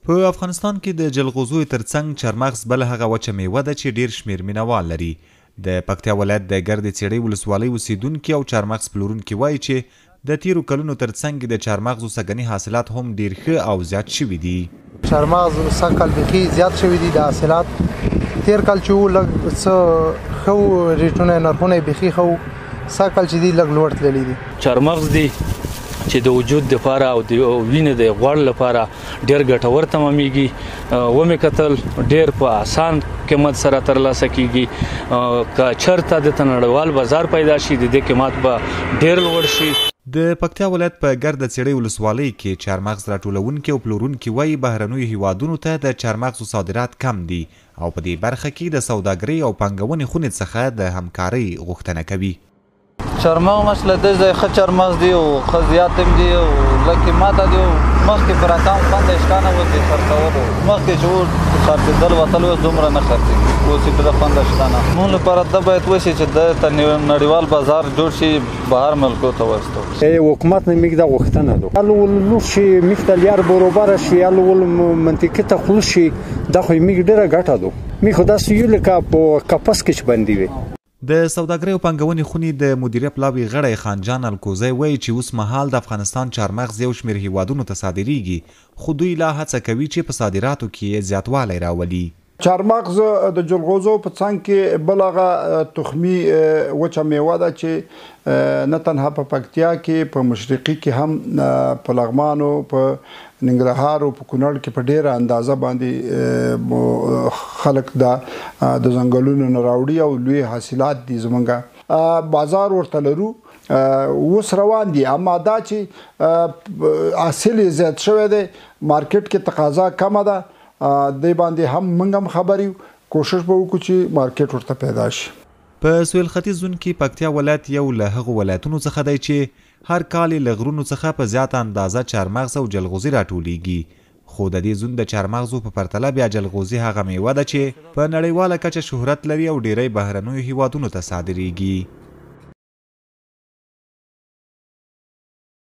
په افغانستان کې د جلغوزیو ترڅنګ چارمغز بله هغه وچه میوه ده چې ډیر شمیر مینوال لري. د پکتیا ولایت د ګردې څېړۍ ولسوالۍ اوسېدونکي او چارمغز پلورونکي وایي چې د تیرو کلونو ترڅنګ د چارمغزو سږني حاصلات هم ډیر ښه او زیات شوي دي. چارمغز سږ کال بیخي زیات شوي دي د حاصلات. تیر کال چې وو لږ څه ښه وو، ریټونه نرخونه یې بیخي ښه وو. سږ کال چې دي لږ لوړ تللي دي. چارمغز دي چې د وجود لپاره او د وینې د غوړ لپاره ډیر ګټور تمامېږي. ومې کتل ډیر په اسان قیمت سره ترلاسه کیږي. که چرته د نړیوال بازار پیدا شي د دې قیمت به ډیر لوړ شي. د پکتیا ولایت په ګرده څېړۍ ولسوالۍ کې چارمغز راټولونکي او پلورونکي وایي بهرنیو هیوادونو ته د چارمغزو صادرات کم دي او په دې برخه کې د سوداګرۍ او پانګونې خونې څخه د همکارۍ غوښتنه کوي. چارمغز مثلا د ځای ښه چارمغز دی او ښه زیات هم دی او لږ قیمته دی. مخکې په رقم خوند اشکانه و چې خرڅولو، مخکې چې و خرڅېدل وتل اوس دومره نه خرڅېږي، اوس یې ډېره خوند شته نه. موږ لپاره دا باید وشي چې د ته نړیوال بازار جوړ شي، بهر ملکو ته واستول. حکومت نه موږ دا غوښتنه ده الو شي موږ ته لیار برابر شي، الو منطقي ته خلوص شي، دا خو موږ ډېره ګټه ده. موږ خو داسې یو لکه په کپس کې چې بندي وي. د سوداګرۍ او پانګونې خونې د مدیریه پلاوي غړی خانجان الکوزی وایي چې اوس مهال د افغانستان چارمغز یو شمېر هیوادونو ته صادرېږي، خو دوی لا هڅه کوي چې په صادراتو کې یې زیاتوالی راولي. چارمغز د جلغوزو په څنګ کې بل هغه تخمي وچه میوه ده چې نه تنها په پکتیا کې، په مشرقي کې هم، په لغمان او په ننګرهار او په کونړ کې په ډیره اندازه باندې خلک دا د ځنګلونو نه راوړي او لوی حاصلات دي. زمونږ بازار ورته لرو، اوس روان دي. اما دا چې حاصل یې زیات شوی دی، مارکیټ کې تقاضا کمه ده، دې باندې هم موږ هم خبر یو، کوشش به وکړو چې مارکیټ ورته پیدا شي. په سویل ختیځ زون کې پکتیا ولایت یو له هغو ولایتونو څخه دی چې هر کال یې له غرونو څخه په زیاته اندازه چارمغز او جلغوزي راټولېږي، خو د دې زون د چارمغزو په پرتله بیا جلغوزي هغه میوه ده چې په نړیواله کچه شهرت لري او ډیری بهرنیو هیوادونو ته صادرېږي.